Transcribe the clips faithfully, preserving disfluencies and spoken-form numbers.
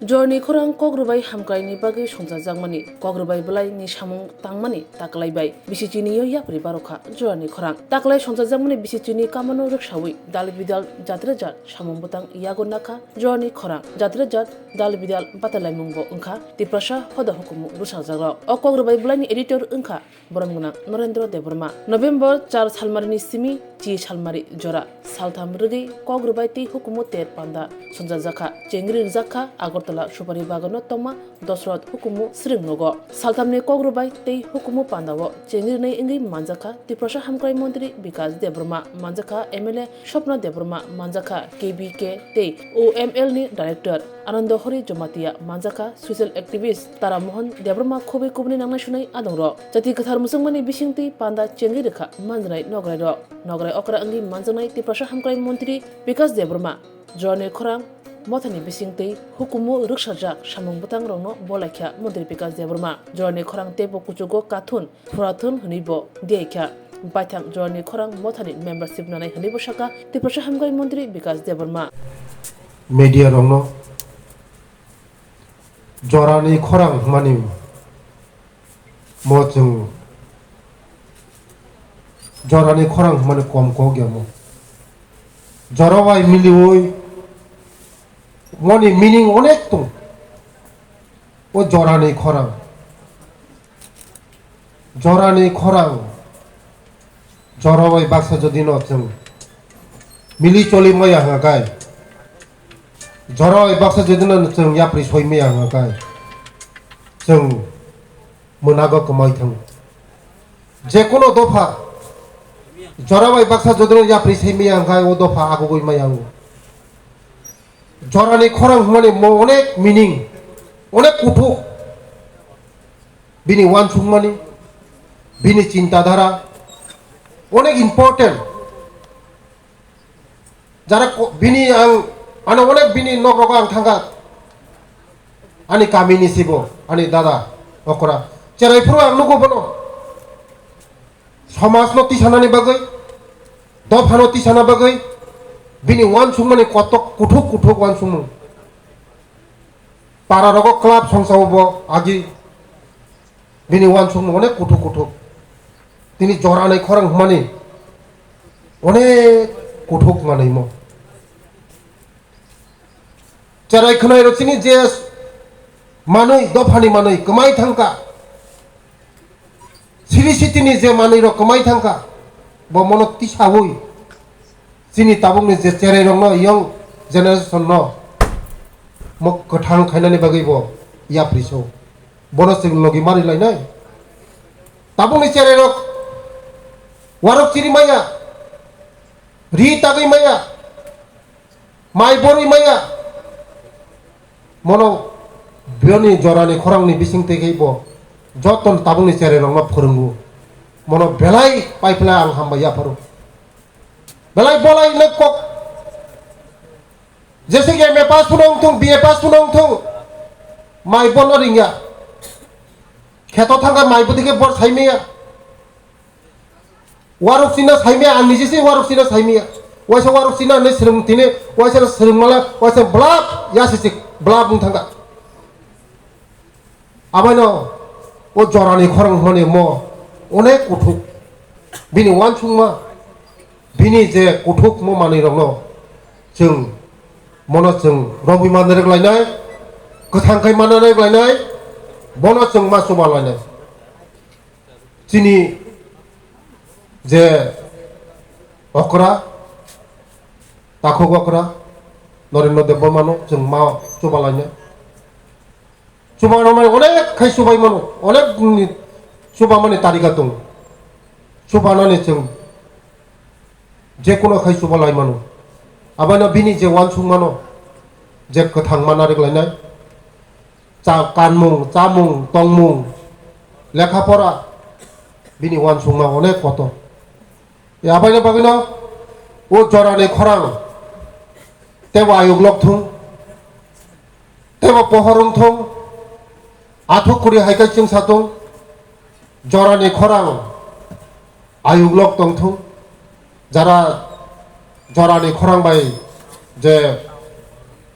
Jorani khorang kok rwbai hamkraini bagwi songchajakmani, kok rwbai bwlaini samung tangmani taklai bai bisi chini yo yapri barokha jorani khorang. Taklai songchajakmani bisi chini kamano rwksawi dal bidal jatre jat samung bwtang yago nakha jorani khorang. Jatre jat dal bidal batalaimung bo wngkha Tiprasa hoda hukumu bwsajak rok. O kok rwbai bwlaini editor wngkha borom gwnang Norendra Debbarma. November char salmarini simi chi salmari jora saltham rwgwi kok rwbai tei hukumu ter panda songchajakha, chengri rwjakha Agartala Supari Bagano tongma Dosrot hukumu swrwng nogo. Salthamni kok rwbai tei hukumu pandao chengri rwnai wngwi manjakha Tiprasa Hamkrai Montri Bikas Debbarma, manjakha M L A Swapna Debbarma, manjakha K B K tei O M L ni director Anando Hori Jomatia, manjakha social activist Tara Mohan Debbarma, khobwi kubuni nangnai sunai adongrok. Jati kwthar muchungmani bisingtwi panda chengwi rwkha manjaknai nograi rok. Nograi okra wngwi manjaknai Tiprasa Hamkrai Montri Bikas Debbarma jorani khorang mothani bisingtwi hukumu rwksajak samung bwtang rokno bolaikha Montri Bikas Debbarma. Jorani khorang teibo kuchugo kathun phurathun hwnwi bo diyaikha. Baithang jorani khorang mothani membership nanai hwnwi bo sakha Tiprasa Hamkrai Montri Bikas Debbarma. Media rokno jorani khorang hwnmani mo chwng jorani khorang hwnmani kom kok ya mo. Jora bai miliwi moni meaning onek tong. O jorani khorang, jorani khorang, jora bai baksa jodi no chwng mili choli maya hwnga kai, jora bai baksa jodi no chwng yapri soi maya hwnga kai, chwng mwnago kwmai thango. Je kono dopha jora bai baksa jodi no yapri soi maya hwnga kai, o dopha agugui maya wngo. Jorani khorang hwnmani mo onek meaning, onek kuthuk. Bini uansukmani, bini chintadhara onek important. Jara ko-, bini ang, ano onek bini nok rogo ang thangkha. Ani kamini sibo, ani dada, okra. Cherai phuru ang nugo bono. Somajno tisanani bagwi, dophano tisana bagwi, bini uansukmani kotok kuthuk kuthuk uansukmung. Para rogo club songsa bo agi bini uansukmung onek kuthuk kuthuk. Tini joranai khorang hwnmani onek kuthuk manwimo. Cherai khwnai rok chini je manwi, dophani manwi kwmai thangkha, siri sitini je manwi rok kwmai thangkha, bo mono tisawi chini tabukni je cherai rokno, young generation no mo kwthang khainani bagwi bo yapri so. Bono chwng logi mari lainai. Tabukni cherai rok warok chiri maya, ri tagwi maya, mai borwi maya. Mono biyoni jorani khorangni bising tei khe bo joto tabukni cherai rokno phwrwngo. Mono belai paiphlai ang hambai yapharo. Belai bolai no kok. Jese ki M A pass phano wngthung, B A pass phano wngthung, mai bono ringya. Kheto thangkha mai bwtwi khe bor saimaya. Warok china saimaya, ang niji se warok china saimaya. Waisa warok china hinwi swrwng tini, waisa swrwng mala, waisa blap yasi sik blap wng thangkha. Abaino o jorani khorang hwnmani mo onek kuthuk. Bini uansukma, bini je kuthukmo manwirokno chwng, mono chwng romwi manna rwk lainai, kwthang khai manna rwk lainai, bono chwng ma chuba lainai. Chini je okra, takhuk okra, Norendra Debbarmano chwng ma chuba lainai. Chuba rwmani onek khai chubai mano, onek ni chuba mani tarika tongo. Chuba nani chwng je kono khai chuba lai mano. Abano bini je uansuk mano, je kwthang mana rwk lainai, cha-, kanmung, chamung, tongmung, lekha pora, bini uansukma onek kotor. Abaino bagwino o jorani khorang tebo ayuk lok thung, tebo pohor wng thung, athuk kuri hai khe chwngsa thung, jorani khorang ayuk lok tong thung, jara jorani khorang bai je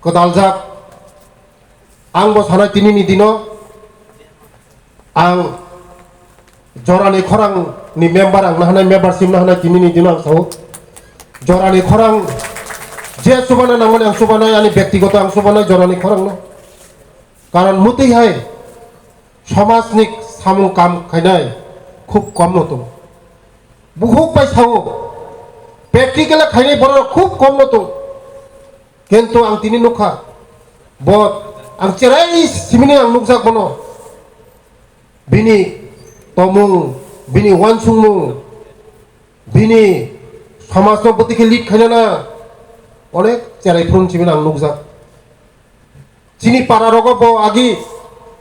kwdaljak, Ang bo sanai tinini dino ang jorani khorang ni member ang nahanai membership nahanai tinini dino ang sao. Jorani khorang je chubana nangmani ang chubanai ani bektigoto ang chubanai jorani khorang no. Karon mutwi hai somaj ni samung kam khainai khub kom no tongo. Buhuk bai sao practical khainai borok khub kom no tongo. Kintu ang tini nukha, bo ang cherai simini ang nukjak bono. Bini tomung, bini wansukmung, bini somajno bwtwi khe lead khainana onek cherai phurung simini ang nukjak. Chini para rogo bo agi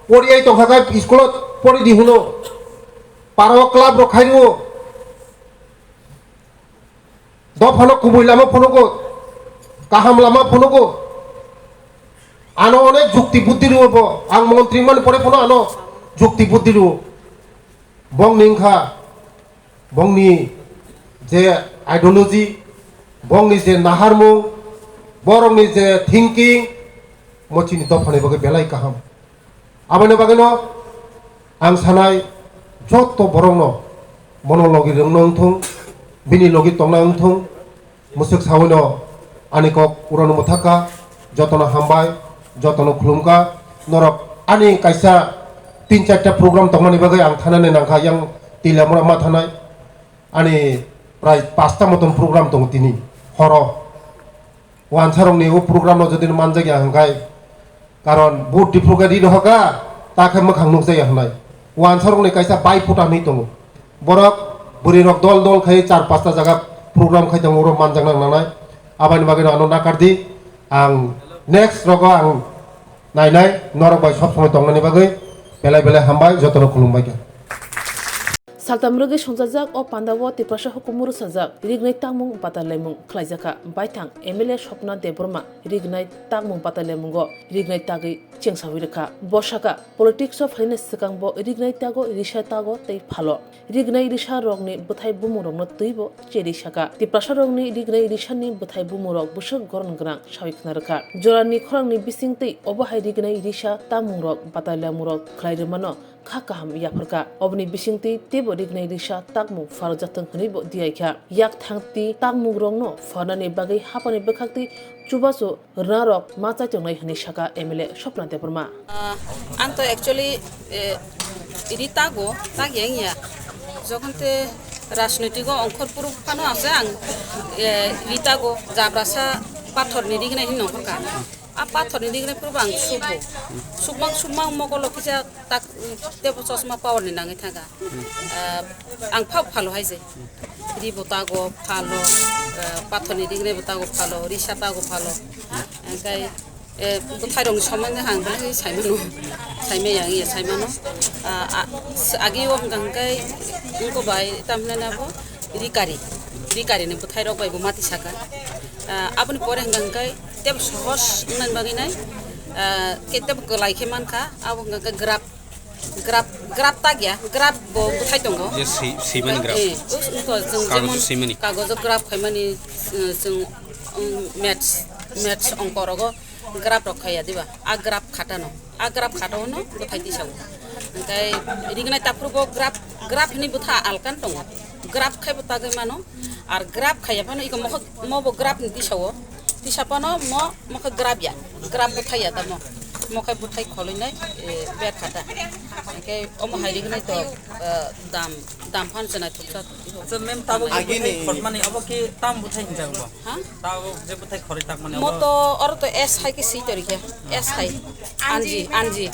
poriai tongkha khe school-o pori di hwno. Para o club rok khai rwo. Dophano kubui lama phunugo, kaham lama phunugo. Ano onek jukti buddhi rwo bo. Ang montri mani pore phano ano jukti buddhi rwo. Bongni wngkha, bongni je ideology, bongni je naharmung, borokni je thinking, mo chini dophani bagwi belai kaham. Aboni bagwino ang sanai joto borokno bono logi rwngno wngthung, bini logi tongna wngthung, mwswk sawino ani kok urano mwthakka, jotono hambai, jotono khulumkha, norok ani kaisa tin charta program tongmani bagwi ang thanani nangkha yang Tilamura ma thanai, ani prai pasta motom program tongo tini horo. Wansarokni o program no jodi manjakya hwnkhe, karon vote diphuru khe ri rohorkha, ta khe mwkhang nukjakya hwnwi. Wansarokni kaisa bai phuta hwnwi tongo. Borok bwrwi rok dol dol khai char pasta jaga program khai tongo, oro manjakna nangnai. Aboni bagwi no ano nakardi, ang next rogo ang nainai, norok bai sob somoi tongnani bagwi belai belai hambai, jotono khulumbai kha. Saltam rwgwi songchajak o pandao Tiprasa hukumu rwchajak rignai tangmung batai laimung khlaijakha. Baithang M L A Swapna Debbarma rignai tangmung batai laimungo rignai tagwi chengsawi rwkha. Bo sakha, politics o phainani swkang bo rignai tago, risa tago tei phalo. Rignai risa rokni bwthai bumung rokno twibo cheri sakha. Tiprasa rokni rignai risani bwthai bumung rok bwswk goron gwnang sawi khna rwkha. Jorani khorangni bising twi obo hai rignai risa tangmung rok batai laimung rok khlai rwmano kha kaham yapharkha. Oboni bisingtwi teibo rignai risa takmung pharjakthwng hwnwibo diyaikha. Yak thangtwi takmungrokno pharnani bagwi haphangni bwkhaktwi chubachu rwnarok ma chaitongnai hwnwi sakha M L A Swapna Debbarma. Ah, ang to actually, eh, ri tago, tagya wngya. Jokhon te rajnotigo ongkhor phuru phano ase ang, eh, ri tago, jabrasa pathorni rignai hinwi nongkhorkha. A pathorni rignai phuru bo ang subo. Sukmang sukmang mokolo kisa tak tebo chosma power ni nangwi thangkha. Ah, ang phao phalo hai se. Ri bo tago phalo, ah, pathorni rignai bo tago phalo, risa tago phalo. Hwnkhe, eh, bwthairokni somoinde ang belai saimano. Saimaya wngya saimano. Ah, ah, s-, agi o hwnkha hwnkhe wngko bai tamhinai abo rikari. Rikari ni bwthairok bai bo mati saka. Ah, aboni pore hwnkha hwnkhe tebo sohos wngnani bagwi nai, ah, ke tebo kwlai khe mankha, abo hwnkha khe graph, graph, graph tagya, graph bo bwthai tongo. Je si-, simani graph. Eh, us-, wngkha chwng Kagojo jemon simani. Kagojo graph khaimani, eh, chwng, um, maths, maths ongkorogo graph rok khaiya diba? A graph khatano, a graph khatano bwthai tisao. Hwnkhe rignai takhurbo graph, graph hinwi bwtha alkan tongo. Graph khaibo tagwi mano, ar graph khaiya phano iko mokho, mobo graph ni tisao. Tisa phano mo, mokhe graph ya, graph bwthai ya tamo. Mokhe bwthai kholwi nai, eh, ber khata. Hwnkhe omo hai rignai to, eh, dam, dam phano se naithoksa. Acha mem tabuk Agini. Bwthai khotmani obo ki tam bwthai hinjak bo? Ha? Tabuk je bwthai khorwi takmani obo? Mo to oro to S hai ke si tori khe. S hai. Anji, anji.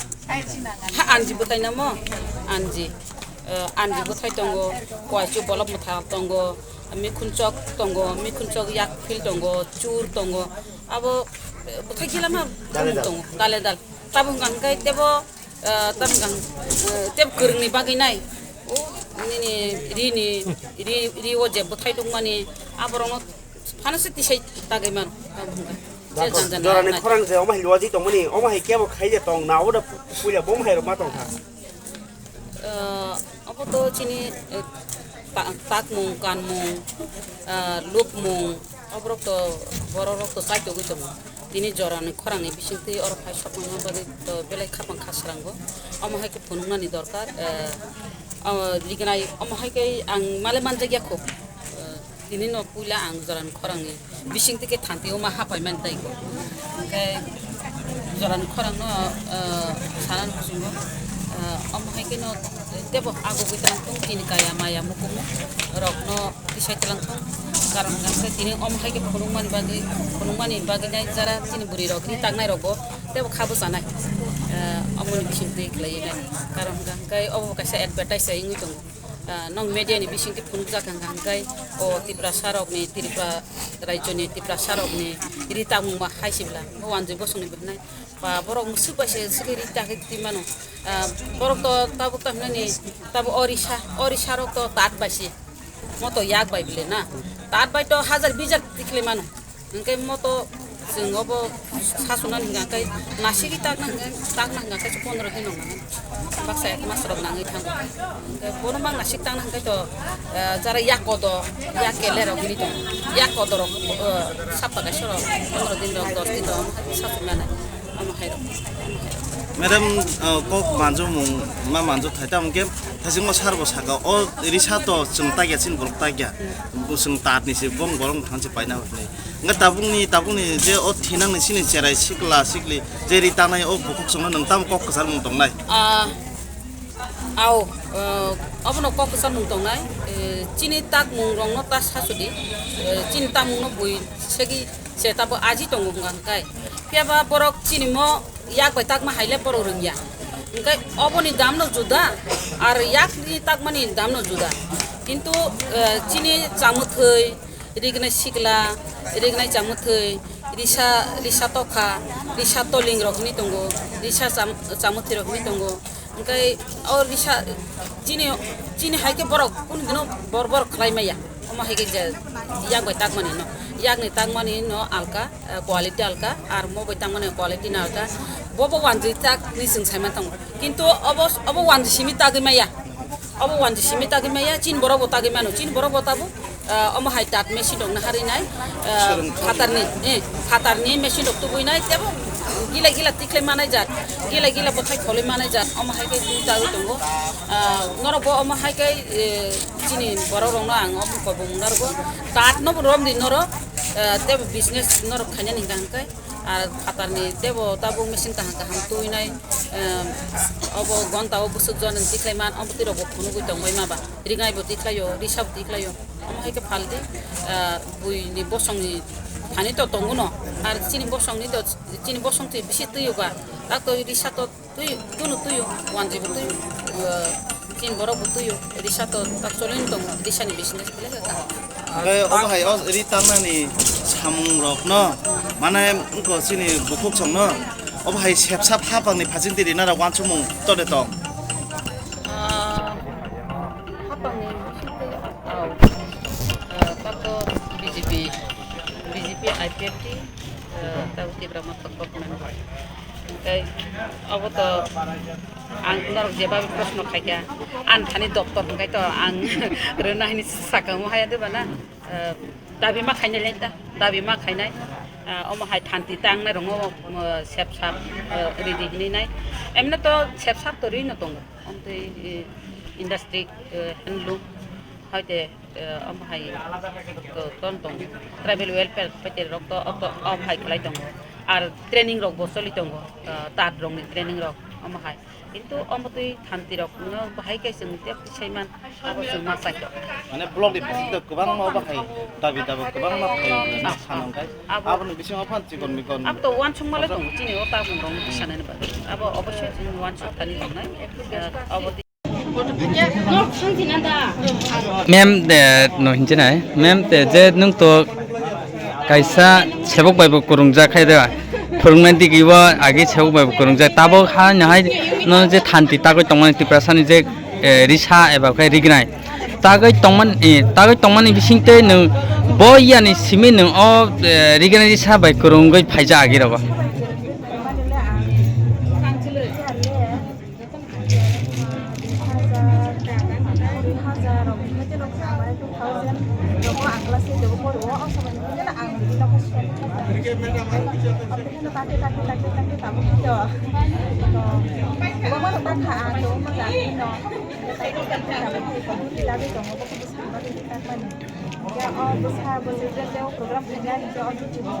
Ha, anji bwthai na mo? Anji. Eh, anji bwthai tongo, koichu bolop mwthang tongo, mikhunchok tongo, mikhunchok yak phil tongo, chur tongo. Abo, eh, bwthai gila ma Dale dal. Tongo, dale dal. Tabuk hwnkha hwnkhe tebo, eh, tabuk hwnkha, eh, tebo kwrwngni bagwi nai. O nini rini, ri, ri o je bwthai tongmani, aborokno phano se tisai tagwi mano. Tabuk hwnkha. Je jan jan Jorani nai. Khorang je omo hai luaji tongmani, omo hai kebo khai je tong na, obo da puila bo omo hai rok ma tong kha. Eh, obo to chini, eh, ta-, takmung, kanmung, eh, lukmung, oborok to borok rok to chaitogwi tongo. Tini jorani khorangni bisingtwi oro phai sokmani bagwi to belai khapang kha srango. Omo hai khe phunuknani dorkar, eh, o rignai omo hai khe ang male manjakya kho. Eh, tini no puila ang jorani khorangni bisingtwi khe thanti oma hapai mani taigo. Hwnkhe jorani khorangno, eh, sanani muchungo, eh, omo hai khe no tebo agugwi tongthung tini kaya maya mukumu rokno tisai twlang thung. Karon hwnkhe tini omo hai khe phunukmani bagwi, phunukmani bagwi nai jara chini bwrwi rok, ri taknai rokbo tebo kha bwchanai, eh, omoni bisingtwi khlaiwi nai. Karon hwnkhe obo kaisa advertise se wngwi tongo. Eh, nong media ni bisingtwi phunukjak hwnkha hwnkhe o Tiprasa rokni, Tripura rajyoni Tiprasa rokni ri tangmung ma hai sibla, bo Wanjwi bosongni bo hinai. Ba borok musuk bai se swkhe ri takhe twi mano. Ah, borok to tabuk ta hinani, tabuk orisa, orisa rok to tat bai se. Moto yak bai bile na. Tat bai to hajar bijak tikhle mano. Hwnkhe moto chwng obo sasunani hwnkha khe nasigi takna hwnkha, takna hwnkha khe pondro din rok nangnai. Baksa ek mas rok nangwi thango. Hwnkhe bono bang nasik takna hwnkhe to, ah, jara yak kodo, yak kele rok hini tong. Yak kodo rok, ah, sapta kaisa rok, pondro din rok, dos din rok, sasunani. Omo hai rok. Madam, uh, kok manjo mung ma manjo thai tamo khe thajingma sar bo saka o risa to chwng takya chini borok takya. Bo chwng tat ni se bong borok thang se paina hwnwi. Nga tabuk ni, tabuk ni je o thinang ni chini cherai sikla sikli je ri tanai o bukhuk chwngno nwng tamo kok kwchar mung tongnai? Ah, ao, eh, obono kok kwchar mung tongnai. Eh, chini tak mung rokno ta sasudi. Eh, chini tak mung no bui segi se tabo aji tongo hwnka hwnkhe. Phiya ba borok chini mo yak bai takma hai le borok rwngya. Hwnkhe oboni dam no juda, ar yak ni takmani dam no juda. Kintu, eh, chini chamwthwi, rignai sikla, rignai chamwthwi, risa, risa tokha, risa toling rok hwnwi tongo, risa cham-, chamwthwi rok hwnwi tongo. Hwnkhe o risa chini, chini hai khe borok kunu dino bor bor khlai maya. Omo hai khe je yak bai takmani no, yakni takmani no alka, eh, quality alka, ar mo bai takmani quality no alka. Bo bo wanjwi tak ni chwng sai man tongo. Kintu obo, obo wanjwi simi tagwi maya. Obo wanjwi simi tagwi maya, chini borok bo tagwi mano. Chini borok bo tabuk, eh, omo hai tat machine rok naharwi nai, eh, phatarni, eh, phatarni machine rok tubui nai, tebo gila gila tikhlai manai jat, gila gila bwthai kholwi manai jat, omo hai khe twi tagwi tongo. Ah, norok bo omo hai khe, eh, chini borok rokno ang omo kobong narwgo. Tat no bo romdi norok, eh, tebo business norok khainani hwnkha hwnkhe. Ar phatarni tebo tabuk machine kaham kaham tuinai, em, obo gonta o bwswk jon tikhlai man, omo twi rokbo phunugwi tongbai ma ba, ringai bo tikhlaio, risa bo tikhlaio, omo hai khe phaldi, ah, buini bosongni thani to tongo no, ar chini bosongni to, chini bosong twi bisi twiyo ba, tak to risa to Twi, tunu twi, wanjwi bo twi, uh, chini borok bo twi, risa to tak choloi tongo, risa ni business belai kha kaham. Hwnkhe obo hai o ri tangnani samung rok no, mane wngkha chini bukhuk song no, obo hai sepsap hapang ni phasing twi rina rok wansukmung tode tong. Ah, hapang ni bising twi, oh, ah, tak to B J P, B J P I P F T, ah, tak Tipra Motha Government. Hwnkhe obo to ang norok jeba proshno khaikha, ani thani doctor hwnkhe to ang rwna hini sakha omo haya de bana, eh, dabi ma khainai lai ta, dabi ma khainai, eh, omo hai thanti tangnai rokno, eh, sep sap, eh, ridi hini nai, emne to sep sap to rino tongo, omtwi, eh, industry, eh, handloom, hoite. Eh, omo hai to ton tongo. Tribal welfare paite rok to oto, omo hai khlai tongo. Ar training rok bo choli tongo. Eh, tat rok ni training rok omo hai. Kintu omo twi thanti rok no bahai khe chwng tei sai man abo chwng ma sai rok. Mane block ni bising twi kwbangma obo hai dabi dabo kwbangma phai sanong kai. Abo aboni bisingo phan chikon mikon. Abo to wansuk malai tongo chini o tabung rok ni sanani bagwi. Abo obossoi chini wansuk thani tongnai. Eh, abo Mem de no hinjinai, mem de je nung to kaisa sebok bai bo kurungjak khai de, phwrwngmani digi o agi sebok bai bo kurungjak. Tabok ha no hai no je thanti tagwi tongmani Tiprasani je, eh, risa eba khai rignai tagwi tongmani, eh, tagwi tongmani bising tei nung bo yani simi nung o, eh, rignai risa bai kurungwi phaijak agi rogo. Takhe, takhe, takhe, takhe, tabuk khe to. To, kwbangma no takha, ang kwbangma jani no. Takhe, takhe, tabuk khe, tabuk khe, tabuk tongo, bo khe bwswk bagwi takmani. Ya, o bwsa, bwswk je, je, o program khainai, je, o duty bo.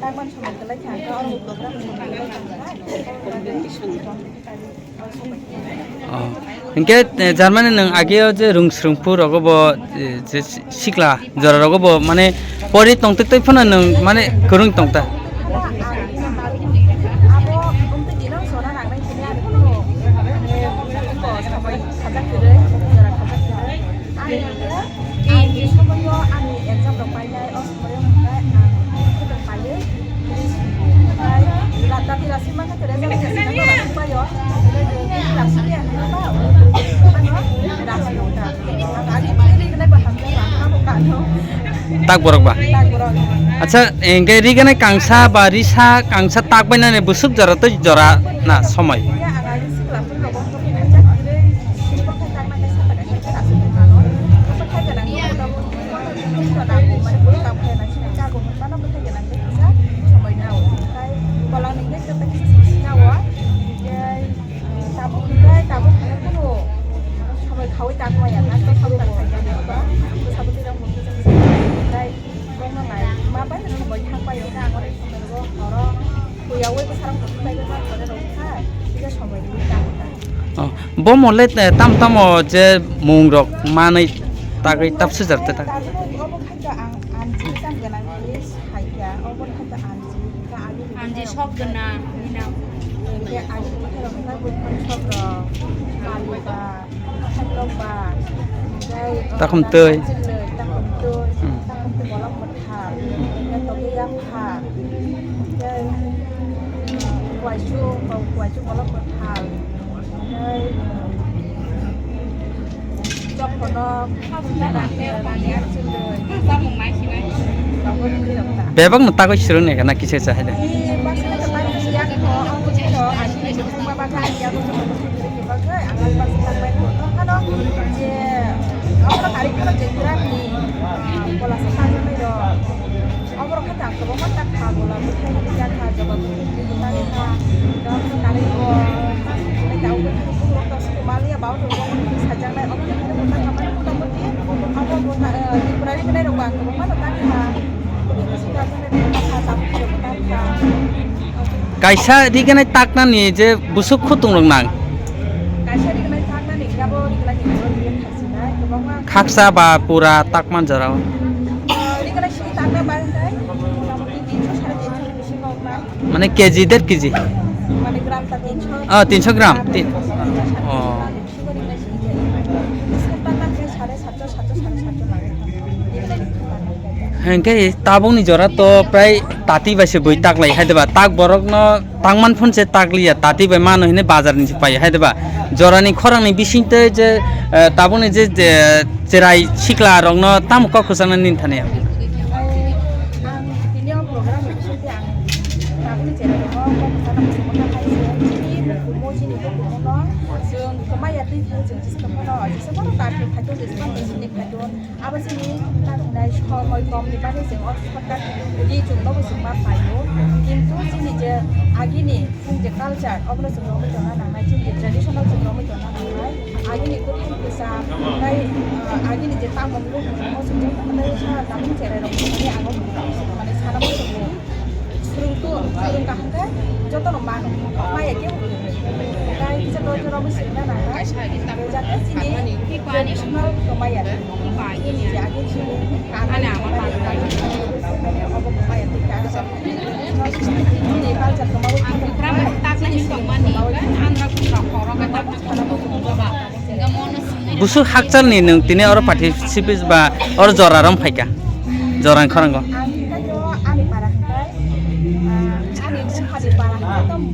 Takmani somoi kwlai kha, ang khe, o program somoi kwlai kha, ang khe. Oh. Hinkhe, eh, Germany nwng ageo je rwng swrwngphu rogo bo, eh, je si-, sikla jora rogo bo mane pori tongtwi twi phano nwng mane kwrwng tongta. Ani somoyo ani exam rok painai, o somoyo hwnkhai ang khwtwng paiwi ri sidi. Omohai lata tira sima khe tere jani jani no rasi paio. Tira sidi ang ba ano rasi rok ta. Ang ani ri gwnai ba hamjak ang abo kano. Tak borok ba? Tak borok. Acha, engke ri gwnai kangsa ba risa kangsa tak bai nani bwswk jora tei jora na somoi. Ya, ang ani sikla phuru rogo. Oh, bo mole, eh, tam tamo je mung rok manwi tagwi tapsajak te tak. Obo khaikha ang anji sam gwnang khe saikha, obo khaikha anji, kha ani Anji sok gwnang, nina. Khe ani khe rok kha buphang sok rok, maliba, khatlokba, tei, Takhum twi. Takhum twi, Hmm. Takhum twi bolong kwthar, khe tokhe yapha, khe kuaisu, kuaisu bolong kwthar. Bebak no tagwi sirwng nai kana kisa kisa hai de. Oborok khe tang kwbangma ta kha, bola bwthai ni yakha, joba bwthai ni bwthai kha, joba bwthai ni bo, tei tabuk bwthai ni bukhuk rok to swk maliya, bau rok bo sajaknai, obo ni khe bwthai kha mani mota moti, obo bwthai, eh, Tripura ni bwthai rok bo ang kwbangma no ta kha, bwthai ni swkang bwthai ni bwthai kha, tabuk ni bwthai kha. Kaisa riganai taknani je bwswk khutung rok nang? Kaisa riganai taknani, abo riganai ni bwthai sinai, kwbangma. Khaksa ba pura takman jorao? Eh, riganai sini takna ba hwnkhai, mota moti tinso, sare tinso ni bisingo wngnai. Mane K G, der K G? Mane gram ta tinso. Oh, tinso gram? Tin-, oh. Hwnkhe tabukni jora to prai tati bai se bui taklai hai deba. Tak borokno tangman phun se takliya, tati bai mano hine bazar ni se pai hai deba. Jorani khorangni bisingtwi je, eh, tabukni je, je, cherai sikla rokno tamo kok kwchangna nini thani? Ang tini o program ni bisingtwi ang tabukni cherai rokno kok kwchangna muchungma kha hai se chini bukumu, chini bukumu no chwng kwmai ya twi phai chwng jesa phano, jesa phano ta thwi phaikhe, jesa phano sini phaikhe. Abo chini ta thwngnai somoi kom ni bagwi chwng o shortcut ri chwng nobo chwng ma phaio. Kintu chini je agini chwng je culture, obono chwng romwi tongna nangnai, chini je traditional chwng romwi tongna nangnai. Agini kwthang kwcham, tei, ah, agini je tamung bumung, omo chwng jotono tei sa tamung cherai rok mani ang obo mane sana muchungo. Swrwngtwi, swrwng kaham khe jotono mano. Maya khe tei kisa doi jora bo swrwngna nangnai. Jate chini traditional kwmaya. Chini je agini chini kanani kwmaya, obo kwmaya tei kha. Chini culture kwmawi phano chini swrwng kwmawi phano. Busu hakchalni nwng tini oro participate ba oro jora rok phaikha, jora khorang o. Ang khaio ani para hwnkhe, ah, ani bupha ni para hwnkhe tamo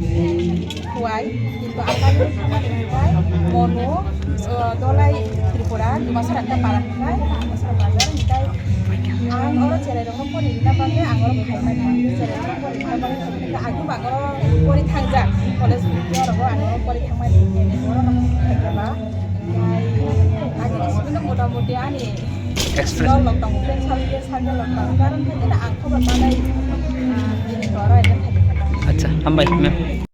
Khowai, kintu ang khaio thangmani hwnkhe Monu, ah, Dolai Tripura, Dimasarao para hwnkhe Dimasarao bazar hwnkhe ang oro cherai rokno pori rina bagwi ang oro phaimani, cherai rokno pori rina bagwi. Agum ang oro pori thangjak, college orogo ang oro pori thangmani, M A oro no phaikha ba. Agini simi no mota moti ani experience. Lockdown, friend circle, circle lockdown. Karon khe dina ang khobor manai, ah, bini toro ene khaidi khaidi. Acha, hambai, ma'am.